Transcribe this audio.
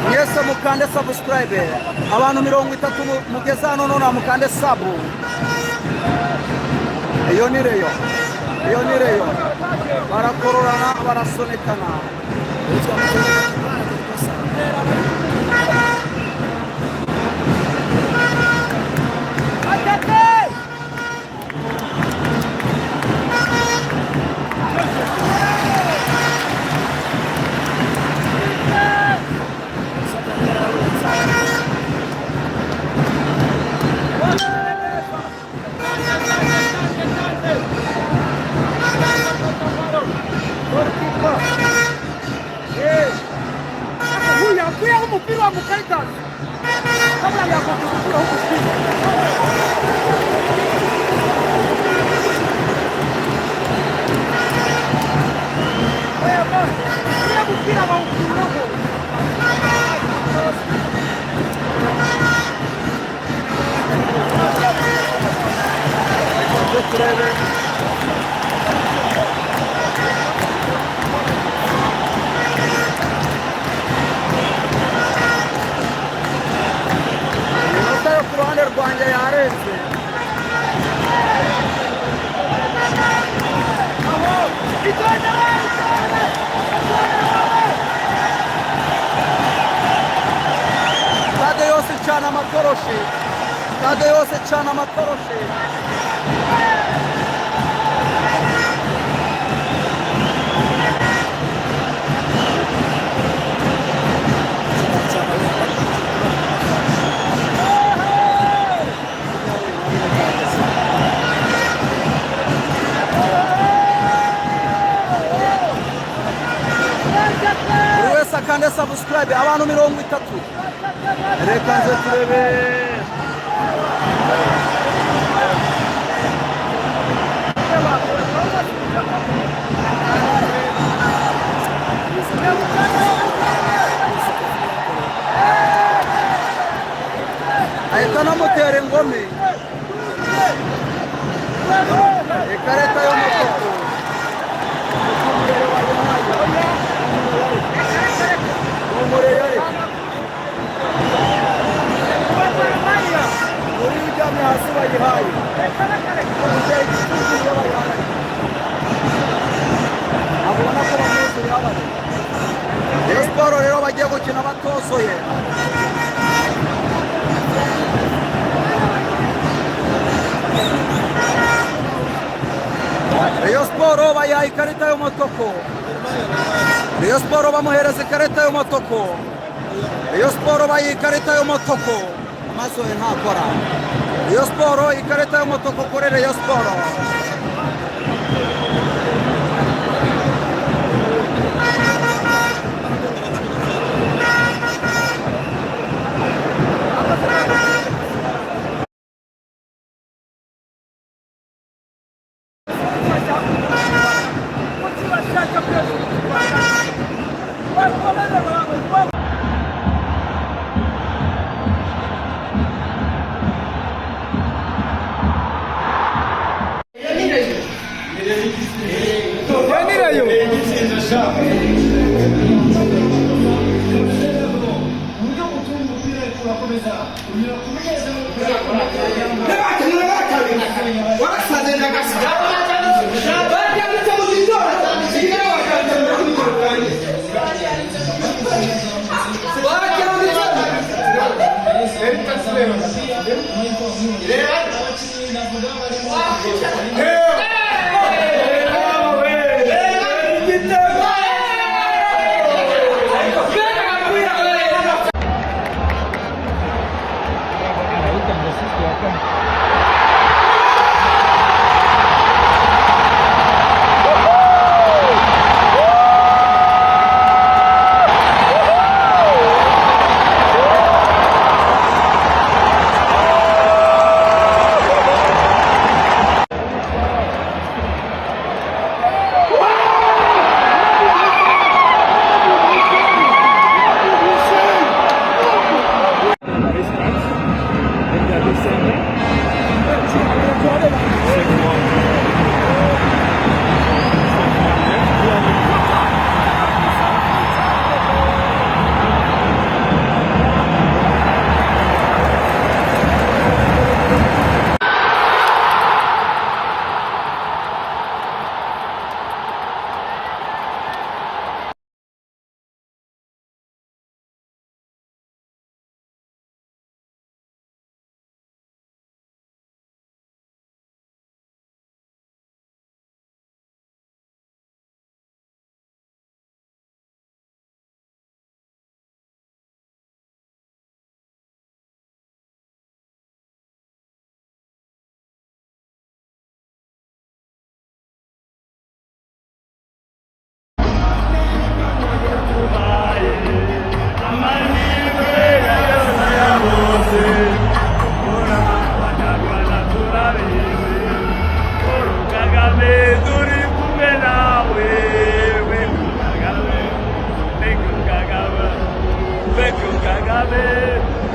Mwese mukande subscribe. Abantu 30 mugeze hano none mukande sub. Iyo ni Rayon, iyo ni Rayon. Barakororana, barasunikana. Uwitwa Mutoni arakoze ikosa. Musatira. Huyu yakuyeho umupira wa mukaritasi kabla yakokukuraho umupira. Oya bwana, uriya mupira bawukuraho. Reka turebe. Iminota yo ku ruhande rwanjye yarenze. Stade yose icana amatoroshi, stade yose icana amatoroshi. Buri wese akande subscribe. Abantu 30, reka nze turebe. Ahita anamutera ingumi, ikarita y'umutuku. Umureyore uri uryamye hasi bayihaye, bamuteye igitugu iyo bayihaye, abona ko bamwuzuriye abari. Rayon Sport rero bagiye gukina batosoye. Rayon Sport bayihaye ikarita y'umutuku. Rayon Sport bamuhereza ikarita y'umutuku. Rayon Sport bayiha ikarita y'umutuku. Amaso ye ntakora. Rayon Sport, ikarita y'umutuku kuri Rayon Sport. Thank you, Kagame.